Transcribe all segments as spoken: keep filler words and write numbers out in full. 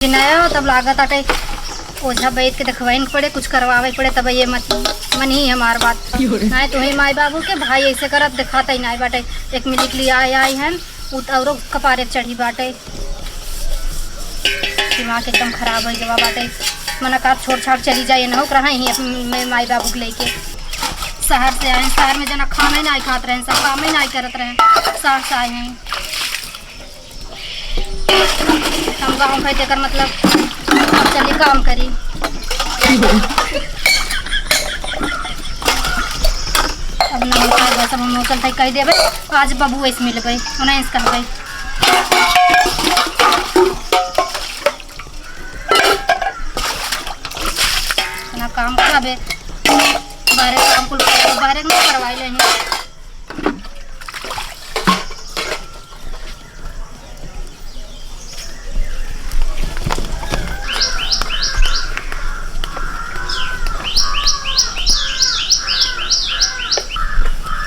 नया हो, तब लागत आटे ओझा बैद के देखवाइन पड़े, कुछ करवावे पड़े, तब ये मत मनी हमार बात। नाहीं तो ही माई बाबू के भाई ऐसे करत देखात ही नाहीं बाटे। एक मिनट लिए आए, आई हैं, उ त औरो कपारे चढ़ी बाटे। दिमाग एकदम खराब होइ गवा बाटे। मना का छोड़ छाड़ चली जाए, न हो रहा ही अपने माई बाबू के लेके। शहर से आए, शहर में जना खाना ही नाहीं खात रहे, सब काम ही नाहीं करत रहे, शहर से आए हैं। हम गाँव खाई तेकर मतलब अब चली काम करी। अब नहीं होता है, बस अब हम चलते कह देबे, आज बबुआ से मिल गई, उन्हें इस कहबे। इतना काम करबे, बाहरे काम कुल करबे, बाहरे नहीं करवाई लेनी।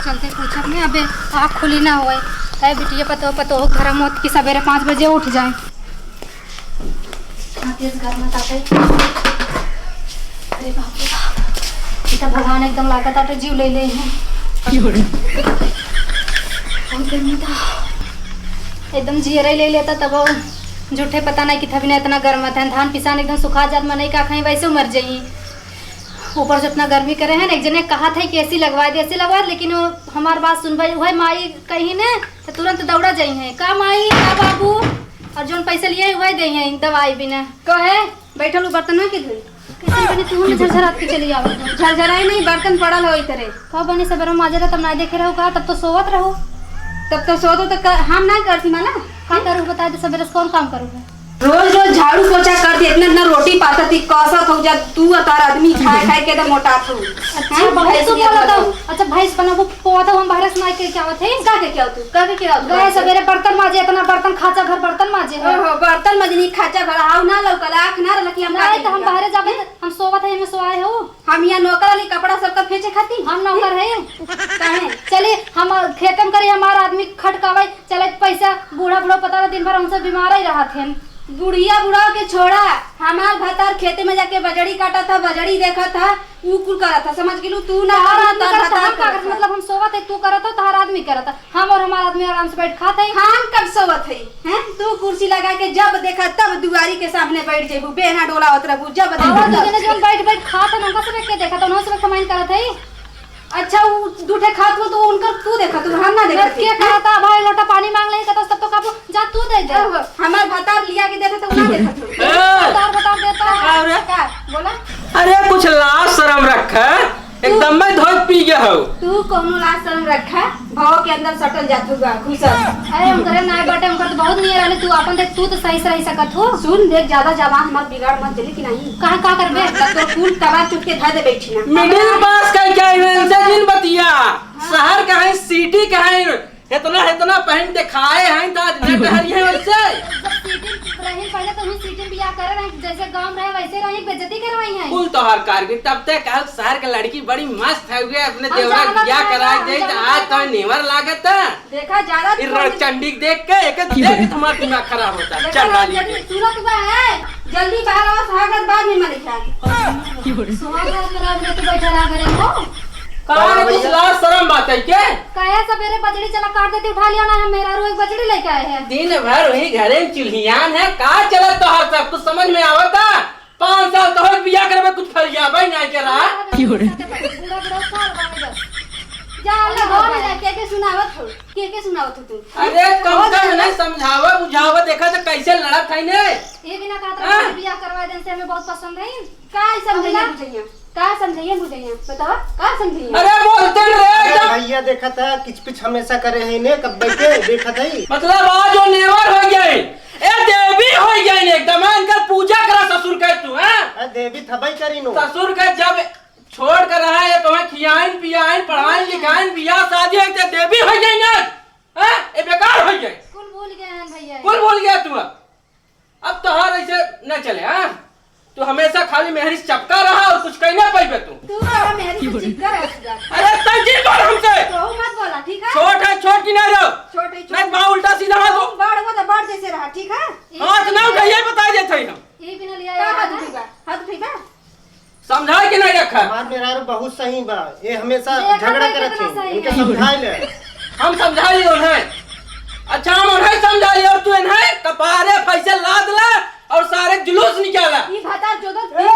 चलते पूछब नहीं, अबे आँख खुली ना होए। अरे बिटिया, पतो, पतो हो घर में होत कि सवेरे पाँच बजे उठ जाए। हाँ, तेज घर में ताते। अरे बाप रे बाप, ई त भगवान एकदम लागत आटे जीव ले ले हैं। बहुत गर्मी था, एकदम जियरे ले लेता तब। झूठे पता नहीं कि थबी ना इतना गर्म था, धान पिसान एकदम सुखा जात, मनई का खाई वैसे मर जाई। ऊपर से इतना गर्मी करे है ना, एक जने कहा था कि एसी लगवा दे, एसी लगवा दे, लेकिन वो हमार बात सुनबे, वही माई कही ने तो तुरंत दौड़ा जाई है, का माई, का बाबू, और जोन पैसा लिए वही दे हैं दवाई बिना। कहे बैठल उ बर्तन ना के धोई। कैसे बनी तू हमें झरझरात के चली आवत हो? झरझराई नहीं, बर्तन पड़ल हो इतरे। का बनी सबेरे माजे रहो तब ना देखे रहो का, तब तो सोवत रहो। तब तो सोवत हो तो क-, हम ना करती माला। का करू बता दे, सबेरे से कौन काम करू है? रोज रोज झाड़ू पोछा करती, इतना इतना रोटी पाथत ही, कसत हो जा तू और तार आदमी खाए खाए के तो मोटात हो। अच्छा, हैं? बहुत भैंस तू के बोलत हो। खबर। अच्छा, भैंस बनाबो पोवा तो हम बाहर से ना के क्या होत है? का के क्या होत? का के क्या होत? गए सबेरे बर्तन माजे, इतना बर्तन खाचा भर बर्तन माजे है। ओहो, बर्तन मजनी खाचा भर, हाउ ना लौकल, आँख ना रहल कि हम का नहीं, तो हम करी? बाहरे जाबे, हैं? तो हम सोवत है, एमे सोआए हो। हम यहाँ नौकर वाली कपड़ा सबका फींचे खाती? हम नौकर हैं? काहे? चली, हम खेते में करी, हमार आदमी खटकावे, चले पैसा, बूढ़ा बूढ़ा पता ना दिन भर हमसे बीमार ही रहत हैं। बुढ़िया बुढ़ा के छोड़ा, हमार भतार खेते में जाके बजड़ी काटा था, बजड़ी देखा था, ऊ कुल करा था, समझ गेलू? तू ना तोहार करत, आदमी तोहार करत, भतार हम का करत, करत, मतलब हम सोवत है, तू करत हो, तोहार आदमी करत है। हम और हमार आदमी आराम से बैठ खात है। हम कब सोवत है? हैं? तू कुर्सी लगा के जब देखा तब दुआरी के सामने बैठ जेबू, बेना डोलावत रहबू, जब देखा आवा तू तब। जने जौन बैठ बैठ खात है, उनका सब के देखा तो उनका सब कमाइन करत है। अच्छा, उ दू ठे खात हो तो उनकर तू देखत हो, हम ना देखत के हई। कहता भाई लोटा पानी मांग ले कहता तब तो कहबू जा तू दे दे। ओहो, हमार भतार लिया के देते तो ना देखत हो। ए! भतार भतार देता है। का रे? का? बोला। अरे कुछ लाज शरम रखा, एकदम मैं धोई पी गया हो। तू कौनो लाज शरम रखा, भाव के अंदर सटल जात हुआ, घुसल। अरे हम करे ना बाटे, हम कर तो बहुत नियर आले, तू अपन देख, तू तो सही से रह सकत हो। सुन देख, ज्यादा जबान हमार बिगाड़ मत, जली कि नहीं? कहाँ का करबे? तब तो कुल कबार चुप के धर दे बैठी ना। मिडिल पास का क्या है, इनसे जिन बतिया। हाँ। शहर का है, सिटी का है, इतना, इतना पहन दिखाए हैं, तो आज न टहरिए वैसे। जब सिटी रही पहले तो हम सिटी में बियाह करे रहे, जैसे गांव रहे वैसे रही, बेइज्जती करवाई है। कुल तोहार कारगिल, तब तक कहा शहर के लड़की बड़ी मस्त है, हुए अपने हम देवरा जानत बियाह रहे, करा हम दे, तो जानत आज रहे। तो नेवर लागत है। देखा, ज्यादा इ रणचंडी के देख के, एक देख के तुम्हारा दिमाग खराब होता है। देखा, चल, डाली रणचंडी, के। सुनत बा है, जल्दी बाहर आओ, सुहागरात बाद में मरे क्या? सुहागरात में रात में तू बैठा रहा करे हो। का रे, कुछ लाज शरम बात है के? काहे सबेरे बजड़ी चला काट देती, उठा लिया ना, हम मेहरारू एक बजड़ी लेके आए हैं। दिन भर वही घरे में चुल्हियान है, का चलत तोहर सब कुछ समझ में आवता? पाँच साल तो होई बियाह करे में कुछ फरियाबे नहीं करा। बूढ़ा बूढ़ा साल बाबा बस। जा, अल्लाह हो ना, के के सुनावत हो? के के सुनावत हो तू? अरे कम से कम नहीं समझावा बुझावा, देखा तो कैसे लड़त है ने। ये बिना कहत हाँ? रहे बियाह करवा देन से हमें बहुत पसंद है। का समझैया बुझैया? का समझैया बुझैया? बतावा, का समझैया? अरे बोलते रे अरे एकदम। भैया देखत है, किचपिच हमेशा करे है ने, कब बैठे देखत है। मतलब आज जो नेवर हो गए, ए देवी हो गए ने एकदम, इनकर पूजा करा ससुर के तू, हैं? आ देवी थबई करी नो। ससुर के जब छोड़ कर रहा है, तुम्हें खियाइन पियाइन, पढ़ाइन लिखाइन, बियाह शादी है, ते देवी हो गए ने, हैं? ए बेकार हो गए। कुल भूल गए हैं भैया। कुल भूल गया तू अब। अब तोहार ऐसे न चले, हाँ? तू हमेशा खाली मेहरी से चपका रहा और कुछ कहना पाइबे तू। तू रहा मेहरी से चिपका रहा सुधा। अरे तै जिन बोल हमसे। तो मत बोला, ठीक है? छोट है, छोट की नहीं रहो। छोट है, छोट। नहीं, बा उल्टा सीधा हाथ हो। बाढ़ वो तो बाढ़ जैसे रहा, ठीक है? हाथ ना उठाइए, बता देते हैं हम। मेहरारू बहुत सही बा, ये हमेशा देखा झगड़ा जाए करत कितना है, सही इनके है। समझाई ले। हम समझाई उन्हें, अच्छा हम उन्हें समझाई और तू इन्हें कपारे फैसे लाद ला और सारे जुलूस निकाला। ई भतार जो दो ए!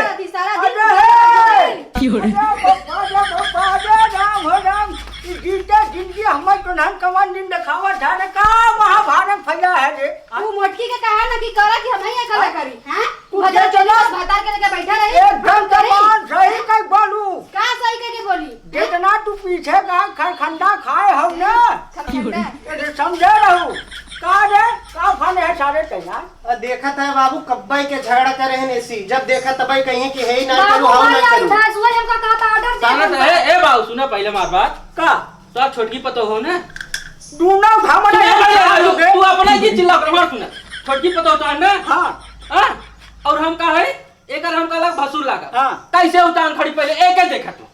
अभी सारा दिन अरे! अरे बाबा रे बाबा रे, राम हो राम, ई जीते जिंदगी हमर तो नाम कवन दिन देखावा था रे, का महाभारत फैला है रे। वो मोटकी के कहा ना कि करा कि हम ही अकेला करी, हैं? तू भतार के चलो। भतार के लेके बैठा रही। एकदम हम करी। जबान सही कह बोलू। का सही कह के बोली? जितना तू पीछे का खरखंडा खाए हो ना, खरखंडा। ये समझे रहू। का रे? का फन है सारे तैयार? आ, देखत है बाबू, कब्बई के झगड़ा करे हैं ऐसी। जब देखा तबई कहीं कि है ही ना बाबू, करू, हाउ ना माया करू। उठा, सुबह हमका कहा था order दे साला दूंगा। तो है, ए बाबू, सुना पहले हमार बात। का? तो आप छोटकी पतो हो ना? दूनो घमंड तू है, अपना, तू अपना की चिल्ला कर मार सुना। छोटकी पतो होता है ना? हाँ। हाँ? और हम का है? एकर हम का लग भसुर लागा। हाँ। कैसे उतान खड़ी पहले एक ही देखा तू।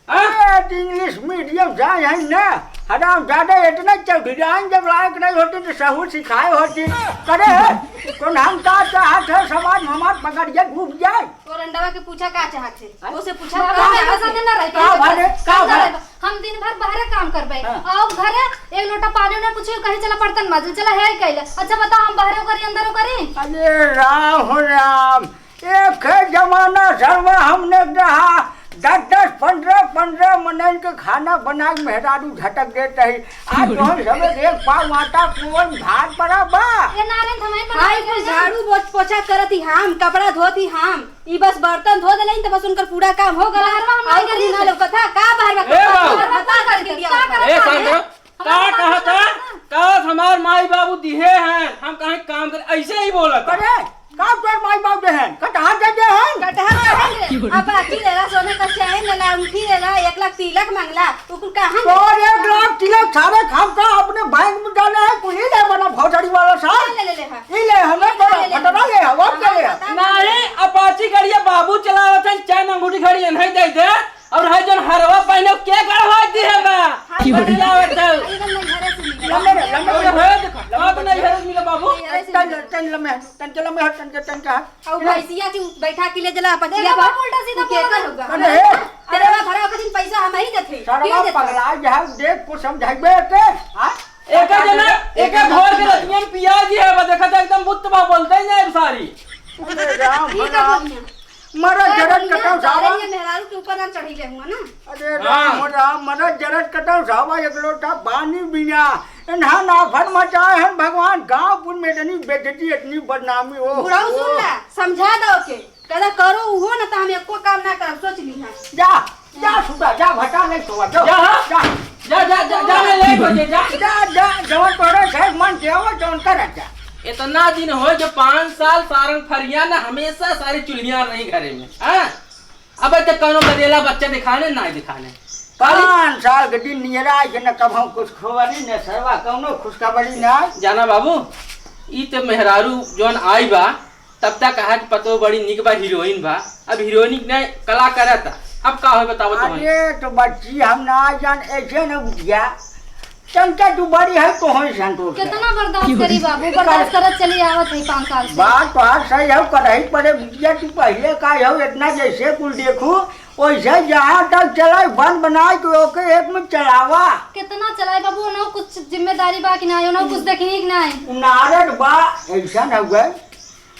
हाँ? ए, तो English medium जाए है ना? हराम ज्यादा इतना चौधराइन जब लायक नहीं होते तो सहू सिखाए होते। करे है? कौन हम का चाहत है समाज में हमार पकड़िए डूब जाए? और अंडवा के पूछा का चाहत है? हाँ? उसे पूछा बाबा, का हमारे चाहत साथे है? ना रहते का हैं, भाने? बस का काम ना भाने? रहते। हम दिन भर बाहरे काम करबे। हाँ। आओ घरे, एक लोटा पानी ना कुछ कहीं चला बर्तन माजल चला है कैला। अच्छा बताओ हम बाहरे करी अंदर करी? अरे राम हो राम, एक है जमाना सरवा हमने रहा, दस दस पन्द्रह पन्द्रह मनन के खाना बना के मेहरारू झटक देत रही। आज तो हम सबे देख पाओ माता कौन भाग पड़ा बा। ये नारायण थमाई हाय कुल झाड़ू बोछ पोछा करत ही हम, कपड़ा धोत ही हम, ई बस बर्तन धो देलेन त बस उनकर पूरा काम हो गला। बाहरवा हम और नहीं कहीं ना करी। लौकत है, का बाहरवा ए बाबू। बाहरवा का करके दिया का होता? करत ए है? सांतो, का हमार कहत बाबू है? का हमार माई बाबू दिहे हैं, हम कहीं काम कर, ऐसे ही बोलत है। अरे, का तोर माई बाबू दे हैं? कटहर दे दे हैं? कटहर का है रे? अब बाकी लेला, सोने का चैन लेला, अंगूठी लेला, एक लाख तिलक मांगला, तो कुल कहाँ तोर एक लाख तिलक सारे खाम का अपने बैंक में डाले है, कुल ही ले बना भौजड़ी वाला साहब। ले, ले, ले, हाँ। ई ले, हमें ले, तो ले, ले, फटना ले, हवा के ले। नहीं, अपाची गाड़िया बाबू चलावत हैं, चैन अंगूठी घड़ी नहीं दे दे, और है जौन हरवा पहने के गढ़वा दी है बा। हाँ, की बोली? क्या होता है? अरे, एकदम नहीं घरे से मिला। लम्बे रहे, लम्बे अरे, रहे। है देखा, बात नहीं है, मिला बाबू। नहीं, अरे, तन, तन लम्बे है, तन के लम्बे है, तन के, तन का है। और भैंसिया की बैठा के ले जला, पतिया देखा बा, बाबू, उल्टा सीधा उल्टा बोल होगा। अरे, तेरे बा भरा के दिन पैसा हम ही देते, सरवा के देते? पगला जहाँ देख कुछ समझाइबे के, हाँ? एका जना, एका घर के रतियन पिया जी है, बा देखा था एकदम बुत्त बा, बोलते ही नहीं सारी। अरे राम, ठीक है, राम। बोलिए। मरद जरत कटौ सावा। ये मेहरारू के ऊपर ना चढ़ी ले हुआ ना। अरे हाँ। राम, राम, मरद जरत कटौ सावा, एक लोटा पानी बिना। इन्हा नाफर मचाए हैं भगवान, गांव पुर में इतनी बेइज्जती, इतनी बदनामी, ओ, बुढ़ऊ ओ। सुन ना, समझा दो के। कदा करो उहो ना, त हम एको काम ना करब, सोच ली हम। जा, जा, सुधा, जा, भटा नहीं सोवा, जा। जा, हाँ। जा। जा, जा, जा, जा, ले, ले, बजे, जा। जा, जा, जवन तोरे से मन के हो, जवन कर जा। इतना दिन हो जो पाँच साल सारंग फरिया ना, हमेशा सारी चुल्हिया रही घरे में, हाँ? अब तक कौनो गदेला बच्चा दिखाने, ना दिखाने। पाँच साल के दिन नियरा के न कबहूँ कुछ खबरी, न सरवा कौनो खुशखबरी ना। जाना बाबू, ई त मेहरारू जौन आई बा, तब तक कहा कि पतो बड़ी निक बा, हीरोइन बा। अब हीरोइन ने कला करत, अब का होई बताओ तो। अरे तो बच्ची, हम ना जान, ऐसे न उठिया। तनका तू बड़ी है तो होई संतोष है। कितना बर्दाश्त करी बाबू, बर्दाश्त करत चली आवत है पाँच साल से। बात तो आज सही है, कढ़ाई पड़े बिटिया, तू पहले का हो इतना जैसे कुल देखू, वैसे जहाँ तक चलाए बन बनाए तो ओके एक में चलावा। कितना चलाए बाबू, ना कुछ जिम्मेदारी बा कि ना, ना कुछ देखनी कि ना। नारद बा, ऐसा न हुआ।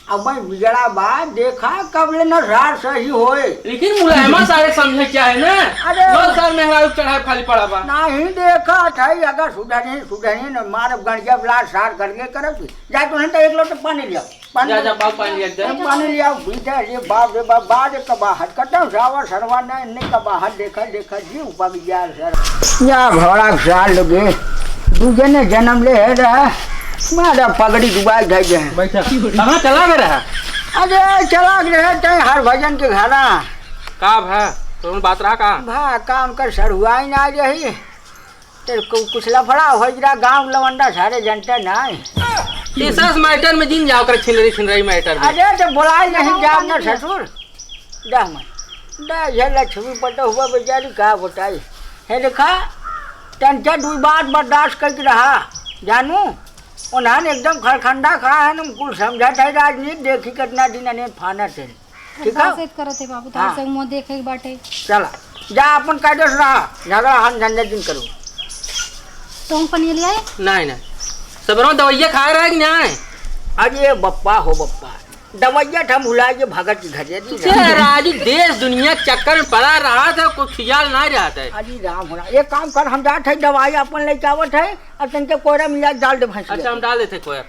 अब मैं बिगड़ा बा, देखा कब ले न सार सही होए। लेकिन मुलायमा सारे समझे क्या है ना? अरे। बहुत सार मेहरारू चढ़ाई खाली पड़ा बा। नहीं देखा था, अगर सुधरी, सुधरी न मारब गंजिया ब्लास सार करके करब। जा तो नहीं तो एक लोटे पानी लिया। पानी जा, जा, बाबू, पानी लिया दे। पानी लिया, पीछे, अरे बाप रे बाप, बाप रे कबाहट, कतौ सावा सरवा नहीं, नहीं कबाहट, देखा, देखा, जी ऊपर भी जा सर। या घोड़ा के सार लगे, दूजे ने जन्म ले है रहा, मारा पगड़ी डुबाई गई है। बैठा। कहाँ चला गया रहा? अरे, चला गया रहे, तय हर भजन के घरा। का भा? कौन बात रहा का? भा, का उनकर सड़ुआई ना रही। तेरे को कुछ लफड़ा हो गया, गांव लवंडा सारे जनता ना है। ये सास मैटर में जिन जाओ कर छिनरी छिनरी मैटर में। अरे, तो बोलाई नहीं जाओ ना ससुर। दा मैं। दा, ये लक्ष्मी पता हुआ बेचारी का बताई। हे देखा, तनके दुई बात बर्दाश्त करके रहा, जानू। उन्हान एकदम खरखंडा खा है, हम कुल समझत है राजनीति, देखी कितना दिन अने फानत है। ठीक है? का से करत है बाबू, हाँ। तोहर से मुँह देखे के बाटे। चला, जा अपन कायदे से रहा, झगड़ा हम झंझट जिन करू। तुम पनिया ले आए? नहीं, नहीं, सबरो दवाइया खाए रहे कि नहीं? अरे बप्पा हो बप्पा, दवाइया था भुला के भगत के घरे दी। ये राजू देश दुनिया के चक्कर में पड़ा रहा था, कोई ख्याल नहीं रहा था। अरे राम हो राम, एक काम कर, हम जात है दवाई अपन लेके आवत है और तनके कोयरा मिला के डाल दे भैंस अच्छा, के। हम डाल देते कोयरा।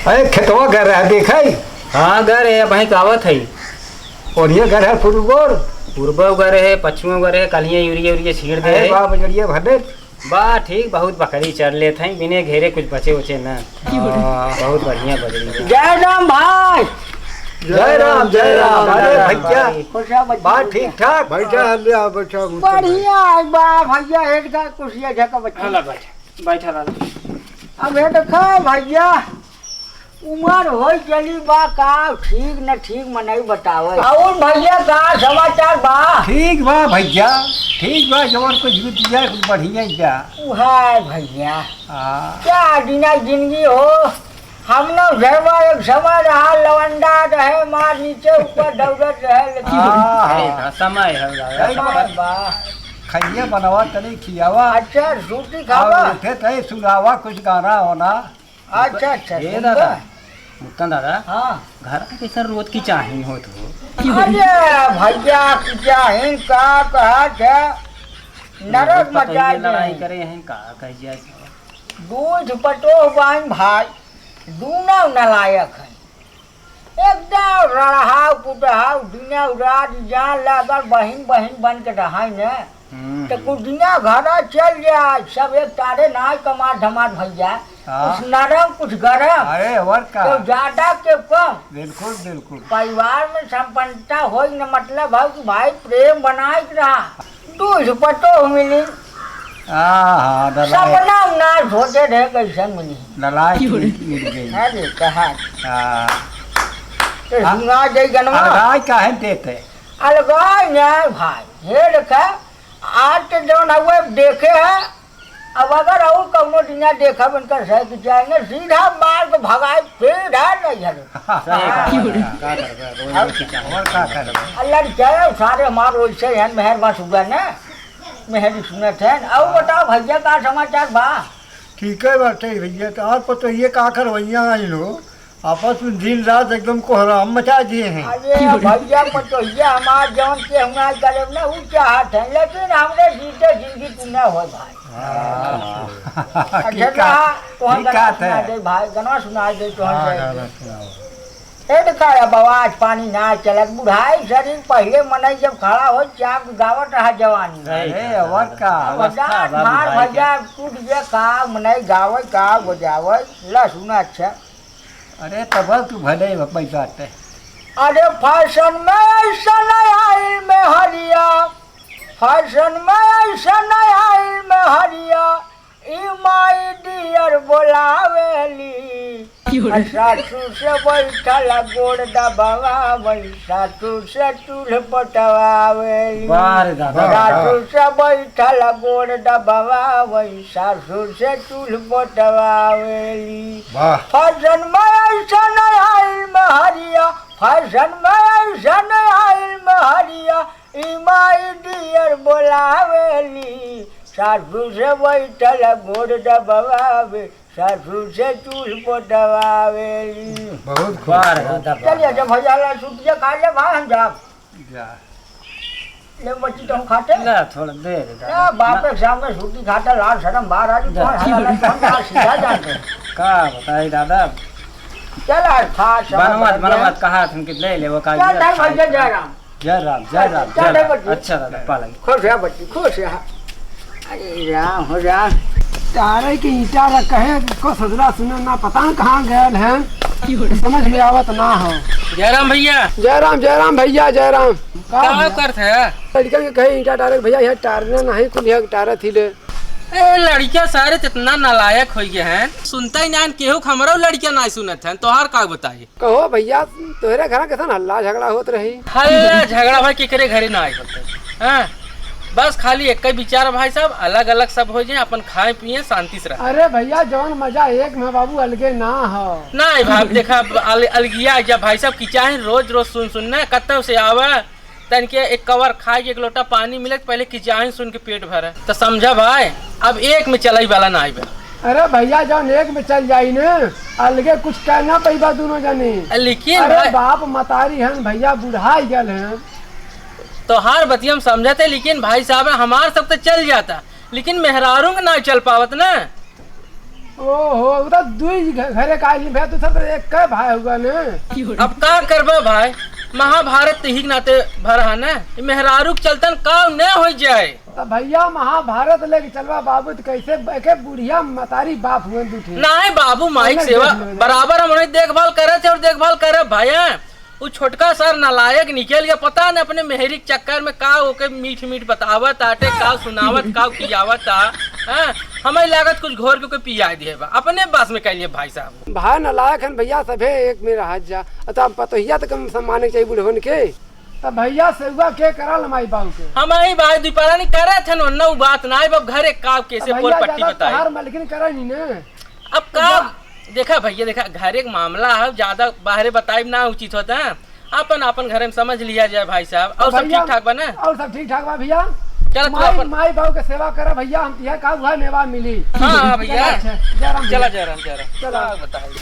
अरे खेतवा घर है, देखे? हाँ, घर है, वहीं का आवत है। और ये घर है पूर्व ओर? पूर्व घर है, पश्चिम घर है, कलिया यूरिया, यूरिया छीड़ दे अरे है। बाप, जड़िए भले। बा ठीक, बहुत बकरी चर लेत हैं, बिने घेरे कुछ बचे उचे ना। हाँ। बहुत बढ़िया बकरी है। जय राम भाई। जय राम, जय राम। अरे भैया, खुश रहो बच्चा, बा खुश ठीक रहो। ठाक? बैठा है, ले आओ, बैठा, बैठा। बढ़िया है बा भैया, हेड का कुर्सिया झका बच्चा। हाँ, ला बैठ, बैठा ला। अब ये देखो भैया, उमर होइ चली बा, का ठीक न ठीक मनई बतावे। और भैया का समाचार बा? ठीक बा भैया, ठीक बा, जवन कुछ भी दिया कुछ बढ़िया ही बा। उहाय भैया, हाँ। क्या दिना जिंदगी हो, हम लोग घरवा एक समय रहा, लवंडा रहे, मार नीचे ऊपर दौड़त रहे, लेकिन हाँ, अरे हाँ। हाँ, समय है, समय बा। खइया बनवा तनी खियावा। अच्छा, सूती खावा। और उठे तई सुनावा कुछ गाना होना। अच्छा, अच्छा, ये सुनबा। दादा, मुक्तन दादा, हाँ। घर में कैसन रोज की चाहिन होत हो? अरे भैया, की चाहिन का कहत है, नरक रोज पतोहिए मचा लड़ाई दे। करे हैं, का कह जाए? दूध पतोह बाइन भाई, दूनो नलायक हैं। एकदम रड़हाव पुटहाव, दिने रात जान ले, अगर बहिन बहिन बन के रहाई न, हम्म। तो कुछ दिना घर चल जाए, सब एक तारे नाय कमार धमार भैया, हाँ। कुछ नरम, कुछ गरम, अरे, और का? केहू ज्यादा, केहू कम। बिल्कुल, बिल्कुल। परिवार में संपन्नता होई न, मतलब है कि भाई, प्रेम बनाए के रहा। दूध पतोह मिली। हाँ, हाँ, डलाए। सपना में ना सोचे रहे, कैसे मिली। डलाए की मिल गई। अरे, कहा। हाँ। तो आ, सुना दे जनवा। अलगाए काहे देते? अलगाए नहीं भाई, ये देखे, आज तो जौन हुए देखे है, अब अगर और कौनो दिना देखब इनकर सही कि जाएंगे, सीधा मार के भगाए, सीधा नहीं है। सही कहा, का करबे, रोज और रोज की चाहे। और का करबे? अल्लाह रे, क्या है, सारे हमार वैसे हैं, मेहर बस हुआ ना, मेहर सुनत हैं। और बताओ भैया, का समाचार बा? ठीक है बाटे भैया, तो आप तो ये का करवैया आई लो? आपस में दिन रात एकदम कोहराम मचा दिए हैं। अरे भैया, पतोहिया हमार जौन के हम ना करे ना, उ चाहत है, लेकिन हमरे जीते जिंदगी तू ना हो भाई। हाँ। अच्छा, ठीक रहा, है, तोहन ठीक गनवा है। सुना दे भाई, गनवा सुना दे, तोहन हाँ, दे। गनवा सुनाओ। ए, देखा, अब आवाज पानी ना चलत, बुढ़ाई शरीर पहिले मनई जब खड़ा हो, चाप गावत रहा जवानी। सही अरे, कहा। और का? अब अवस्था जान बा मार बुढ़ाई के। भैया, टूट गया का, मनई गावे का, बजावे, ला सुना अच्छा। अरे तब तू भले हो पैसा ते। अरे फैशन में ऐसा नया आइल में हरिया, फैशन में ऐसा नया आइल में हरिया, ई माई डियर बोलावेली। क्यों रे? सासू से बैठल गोड़ दबावा वही, सासू से चूल्ह पटवावेली। वाह रे दादा। सासू से बैठल गोड़ दबावा वही, सासू से चूल्ह पटवावेली। वाह। फैशन में ऐसन आइल महरिया, फैशन में ऐसन आइल महरिया, ई माई डियर बोलावेली। सासू से बैठल गोड़ दबावे, सासू से चूल्ह पटवावेली। बहुत खूब, वाह रे बहुत दादा, खूब। चलिए, जब भैया ला छुट्टियाँ खा ले भाई, हम जाब। जा। ले बच्ची, तुम खाते? ले, थोड़ा दे दे, ना, दादा। बाप के सामने सूती खाते, लाज शर्म बाहर आ गई, जा। कौन हला ला, कौन कहाँ सीधा जाते? का बताई दादा? चल, आज खा, सब बनवत, बन गया। बनवत कहा तुम कि ले ले, वो का चल, ये धर खा भैया, ले। जय राम। जय राम, जय राम, चल, जय चल, राम। बच्ची। अच्छा दादा, पा लगी। खुश रह बच्ची, खुश रह। अरे राम हो राम। तारे के ईटा रखे हैं, को ससुरा सुने ना, पता न कहाँ गयल हैं। समझ में आवत ना हो। जय राम भैया। जय राम, जय राम भैया, जय राम। का का भैया? करत है? लड़का के कहे ईटा टारे के भैया, यहाँ टारने नहीं, कुल यहाँ टारत ही ले। ए, लड़का सारे त इतना नालायक होइ गए हैं, सुनता ही ना, केहू हमरो लड़का ना सुनत है, तोहार का बताई? कहो भैया, तोहरे घर कैसन हल्ला झगड़ा होत रही? हल्ला झगड़ा भाई केकरे घरे ना आए होते, हाँ? बस खाली एक ही विचार है भाई साहब, अलग अलग सब हो जाए, अपन खाए पिए शांति से रहे। अरे भैया, जौन मजा एक में बाबू, अलगे ना हो। नहीं भाई, देखा, अल-, अलगिया जा भाई साहब, कि चाहे रोज रोज सुन सुन ना, कत्तौ से आवे, तन के एक कवर खाए के एक लोटा पानी मिले, पहले कि चाहे सुन के पेट भरे। तो समझा भाई, अब एक में चलाई वाला ना आइबे। अरे भैया, जौन एक में चल जाई ने, अलगे कुछ कहना पैबा दोनों जने। लेकिन अरे भाई बाप मतारी हन भैया, बुढ़ाई गल हैं। तोहार बतिया हम समझत है, लेकिन भाई साहब, हमार सब तो चल जाता, लेकिन मेहरारू के ना चल पावत ना। ओहो, उ तो दुई घ-, घरे का आदमी भैया, तू सब तो एक के भाई हुआ ने। अब का करबा भाई, महाभारत तो ही के नाते भर है ना, ई मेहरारू के चलतन का न हो जाए। तो भैया महाभारत लेके चलबा बाबू, तो कैसे एके बुढ़िया मतारी बाप हुए दू ठे। नाहीं बाबू, माई के अलग सेवा देख लेवे। बराबर हम उन्हें देखभाल करे थे और देखभाल करे भैया। उ छोटका सर नालायक निकल गया, पता न अपने मेहरी के चक्कर में का ओके मीठ मीठ बतावत आटे, का सुनावत, का खियावत आ। हैं? हमें लागत कुछ घोर के ओके पिया दिए बा, अपने बस में कह लिए भाई साहब। भाई नालायक हन भैया, सभे एक में रहत जा। तो हम पतोहिया तक हम सम्मान के चाहिए बुढ़वन के। तब भैया सेवा के करा लमाई बाबू के? हम ही भाई दुपहरा नहीं करे थे न, न उ बात ना, अब घरे का कैसे अब पोल भैया पट्टी ज्यादा बताई। तोहार मलकिन करे नहीं ने। अब का, अब देखा भैया, देखा घरे के मामला है, ज्यादा बाहरे बताई ना उचित होता है। अपन, अपन घरे में समझ लिया जाए भाई साहब। और सब भैया, ठीक ठाक बा ना? और सब ठीक ठाक बा भैया। चला तू माई, अपन माई बाबू के सेवा करा भैया, हम तिहा का हुआ मेवा मिली। हाँ, हाँ भैया। चला, अच्छा, जय राम चला, भैया। जय राम, जय राम। चला। का बताई?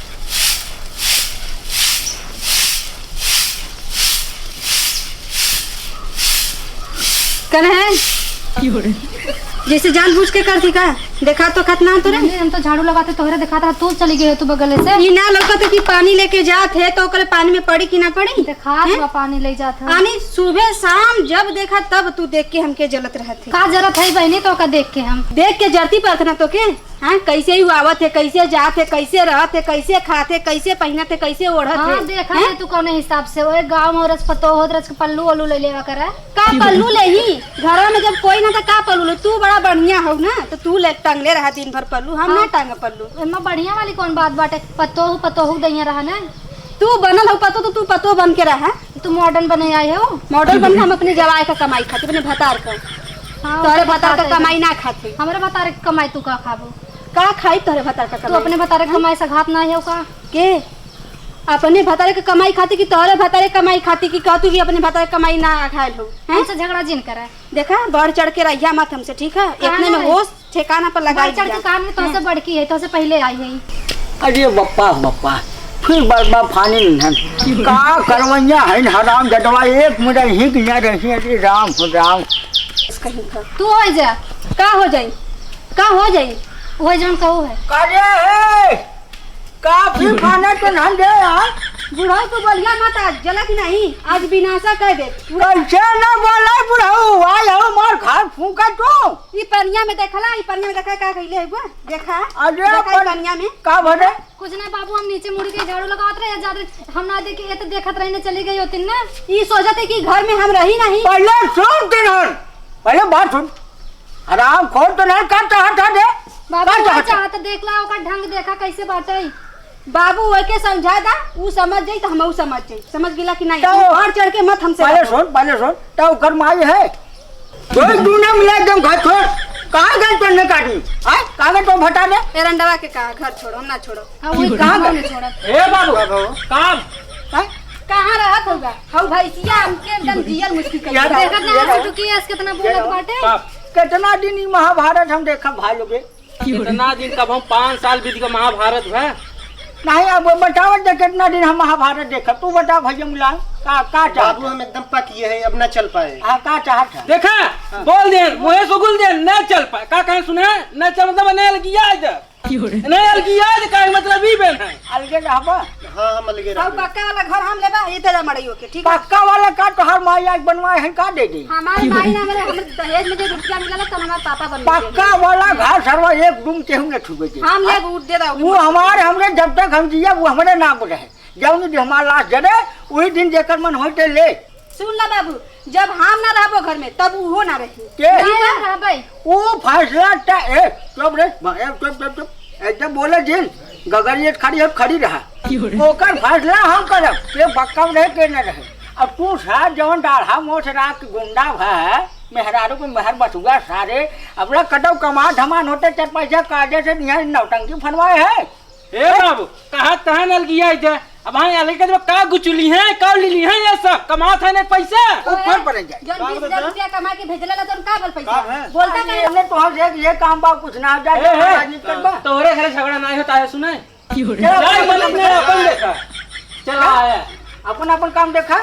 कौन है? जैसे जानबूझ के करती का? देखा तो खतना तोरे। नहीं, हम तो झाड़ू लगाते तोहरे देखात रहा, तू चली गई है तू बगले से। ई ना लौकत कि पानी लेके जात है तो ओकरे पानी में पड़ी कि ना पड़ी? देखात हैं? बा पानी ले जात है। आनी सुबह शाम जब देखा तब तू देख के हमके जलत रहत है। का जरत है बहनी तो का देख के हम? देख के जरती परत ना तो के? हाँ, कैसे ही आवत है, कैसे जात है, कैसे रहत है, कैसे खात है, कैसे पहिनत है, कैसे ओढ़त हाँ, है? देखा हैं? है तू कौने हिसाब से ओए गाँव में औरत पतो होत रच के पल्लू ओल्लू ले लेवा करे। का पल्लू लेही? घरवा में जब कोई ना तो का पल्लू ले? तू बड़ा बढ़िया हो ना, तो तू ले टांगले रहा दिन भर पल्लू, हम ना हाँ। टांग पल्लू। एमा बढ़िया वाली कौन बात बाटे? पतोहू, पतोहू दैया रहा ना। तू बनल हो पतो तो तू पतो बन के रहा। तू मॉडर्न बने आए हो? मॉडल बन के हम अपने जवाई का कमाई खाती, अपने भतार का। हाँ, तोहरे ओकर भतार का खाते कमाई हैं। ना खाती। हमरे भतार के कमाई तू का खाबो? का खाई तोहरे भतार का तू कमाई? अपने भतार के हैं? कमाई से घात ना हो का? के? अपने भतार के कमाई खाती कि तोहरे भतार के कमाई खाती कि कहतू कि अपने भतार के कमाई ना खायल हो? हैं? हमसे झगड़ा जिन करे। देखा, बढ़ चढ़ के रहिया मत हमसे, ठीक है? कहाँ इतने ना में रही? होश ठिकाना पर लगा बढ़ चढ़ के लिया। काम में तोहसे हैं। बढ़की है, तोहसे पहले आई है। अरे बप्पा, बप्पा, फिर बरबा फानी निहन। का करवैया है हराम जदवा, एक मिनट ही गिया रही। अरे राम हो राम। कहीं का। तू हो जा। का हो जाई? का हो जाई? वो जौन कहू है। अरे हे, का फिर खाना तो नहीं दे यार? बुढ़ऊ तू बोलिया मत आज, जला कि नहीं? आज विनाशा कह दे। कैसे ना बोला बुढ़ऊ, आय हो मार खाए फूका तू। ई पनिया में देखला, ई पनिया में देखा का कइले है वो? देखा, अरे देखा ई अपन पनिया में। का भरे? कुछ ना बाबू, हम नीचे मुड़ के झाड़ू लगावत रहे, ज्यादा हम ना देखे, ये तो देखत रहे ने चली गई होती ना। ई सोचत है कि घर में हम रही नहीं। पहले सुन तिनहन, पहले बात सुन। हराम खोर तो नहीं करता हटा दे। बाबू, करता ना हटा। चाहत देख ला, ओकर ढंग देखा कैसे बाटे। बाबू, ओके समझा दा, ऊ समझ जाई तो हमहू समझ जाई। समझ गिला कि नहीं? तो बढ़ चढ़ के मत हमसे पहले बात। सुन, पहले सुन, तो ओकर माई है। कोई दूना मिला एकदम घर छोड़। कहाँ गए तो ने काटी? आय, कहाँ गए तो भटा दे? एरंडवा के कहा, घर छोड़ो, हम ना छोड़ो। हाँ, वही कहाँ कहाँ गए? ने छोड़ो। ए बाबू, बाबू। काम। हैं? कहाँ रहत होगा? हऊ भैंसिया हमके एकदम जियल मुश्किल कर यार, दिया। देखत ना यार, हंसू टुकी ऐस कितना बोलत यार, बाटे। बाप। कितना दिन ई महाभारत हम देखब भाई लोगे? कितना दिन, कब हम पाँच साल बीत गए महाभारत भा? नहीं, अब बतावत दे कितना दिन हम महाभारत देखब। तू बता भैया मुलायम, का, का चाहत बाबू, है? हम एकदम पकिए हैं, अब ना चल पाए। हाँ, का चाहत है? देखा, हाँ। बोल दे, मुँहे सुगुल दे, न चल पाए। का कहे सुने? न चल, मतलब, नहीं लगी आज। नहीं, अलगिया जे काहे मतलब ई बेन है। अलगे रहबा? हाँ, हम अलगे अब रहबे। पक्का वाला घर हम लेबा, ई तेरा मड़इयो के, ठीक है? पक्का वाला का तोहार माई आज बनवाए हैं, का दे दे? हमार माई ना, हमरे, हमरे दहेज में जे रुपया मिलल, तब हमार पापा बनवाए हैं। पक्का वाला घर सरवा एक दम केहू न छुए दे। हम लेब, उ दे दो। वो हमारे, हमरे जब तक हम जिया, वो हमरे नाम रहे। जौन दिन हमार लाश जरे, वही दिन जेकर मन होते ले। सुन ला बाबू, जब हम ना रहबो घर में, तब उहो ना रही। के? ना रहबे। वो फैसला त-, ए, चुप रे, ब-, ए, चुप, चुप, चुप। एकदम बोले जिन, गगरियत खड़ी हो, खड़ी रहा। क्यों रे? ओकर फैसला हम करब, के बक्कम रहे, के न रहे। अब तू साथ जवन डाढ़ा मोछ रात के गुंडा भा, मेहरारू के मेहर बचुआ सारे, अपना कटौ कमा धमान होते चार पैसा काजे से यहाँ नौटंकी फनवाए है। ए बाबू, कहा तहाँ नलगिया इधर। अब हाँ, अलग के का गुचुली है, का लीली है ये सब, कमात है नहीं पैसा। ऊपर पर जाए। जौन का बीस हजार बता? रुपया कमा के भेजले ला, तोन का बल पैसा? का है? बोलता अरे, का? हमने तो हर एक ये काम बा, कुछ ना जाए, ए, ए, राजनीति करबा। तोहरे घरे झगड़ा नहीं होता है, सुने? चला, चला, अपन, अपन, अपने अपन देखा। चला आया। अपन, अपन काम देखा।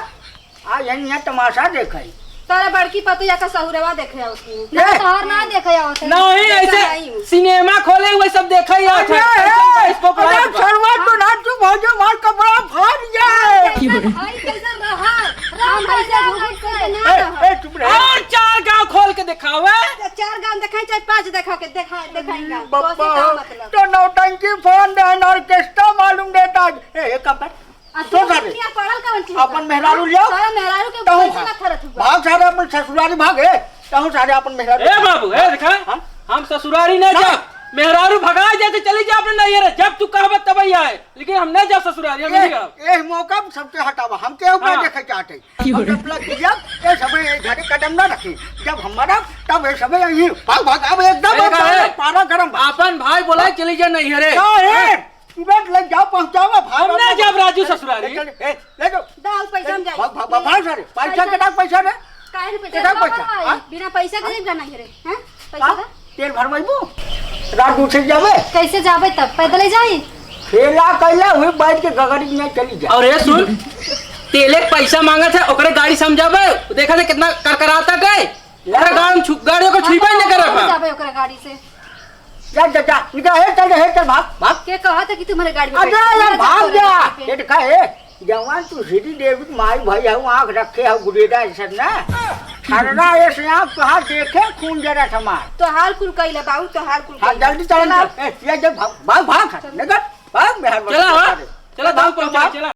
आ, यही यहाँ तमाशा देखे। तोरा बड़की पतोहिया का सहुरवा देखे आवत हूँ। ए! ना, तोहर ना देखे आवत है। नहीं, देखे ऐसे नहीं हूँ। सिनेमा खोले हुए सब देखे ही आवत है। अरे, ऐसे ए, इसको पकड़ा अरे, के सरवा तो ना, तू भौजी मार कपड़ा फाड़ जाए। भाई कैसे रहा? राम कैसे घूघूट करके ना ए, रहा? ए, चुप रहे। और चार गांव खोल के दिखावे। चार गांव दिखाई, चाहे पांच दिखा के, दिखा, दिखाई गांव। बप्पा, तो से का मतलब? तो नौटंकी फोन दे, ऑर्केस्ट्रा मालूम देता। ए, एक काम कर। आ तो तू सारे, दुनिया पड़ल कवन चीज अपन बा? मेहरारू लियाओ। तोरा मेहरारू के तहूँ पैसा भाग। ना खरच हुआ। भाग सारे अपन ससुरारी भाग, ए। तहूँ सारे अपन मेहरारू ए बाबू, ए देखा, हाँ? हम ससुरारी ना हाँ? जाब। मेहरारू भगा जाए तो चली जा अपने नैहरे। जब तू कहबे तब ही आए, लेकिन हम नहीं जाब ससुरारी, हम ए, नहीं जाब। ए मौका में सबके हटावा, हम केहू का हाँ। देखे चाहते। हम जब लग गया, ये सबे ये घरे कदम ना रखे। जब हम मरब, तब ये सबे यही भाग, भाग, अब एकदम ए, एकदम ए, पारा गरम बा। अपन भाई बोला, चली जा नैहरे। का है? हाँ। तुरंत ले जाओ, पहुंचाओ, भाग, हम ना भाग, जाब राजू भाग। ससुरारी। ले चल, ए, ले जाओ। दाल पैसा हम जाई। भाग, भाग, भाग, भाग सारे। पैसा पैसा के दाग पैसा रे। काहे रे पैसा? के दाग पैसा? हाँ? बिना पैसा के जाइब का नहीं रे? हैं? पैसा हाँ? दे। तेल भरवाइबू? रात उठे जावे? कैसे जावे तब? पैदल ही जाई? खेला कैला हुई बैठ के गगरी में चली जा। और ये सुन, तेले के पैसा मांगत है, ओकरे गाड़ी समझावे। देखा थे कितना करकराता है। ओकरे गाड़ी में छु-, गाड़ियों को छुईबे नहीं करत है। जाबे ओकरे गाड़ी से। जा, जा, जा, निकल, हे चल, हे चल, भाग, भाग। के कहा था कि तुम्हारे गाड़ी में अरे बैठ के यार, तुम भाग जा। जा। ये देखा, हे, जवान तू श्री देवी के माई भाई है, आँख रखे है गुडेदा ऐसा ना। ठरना ऐसे आँख तो हाथ देखे, खून जरा समार। तो हाल कुल कैला बाबू, तो हाल कुल हाँ, कैला। जल्दी चल, चला। चल। ए, ये जब भाग, भाग, भाग, चल। निकल, भाग, मेहर चला, बख्श हाँ। सारे। चला, भाग, भाग, पहुंचा, भाग। चला।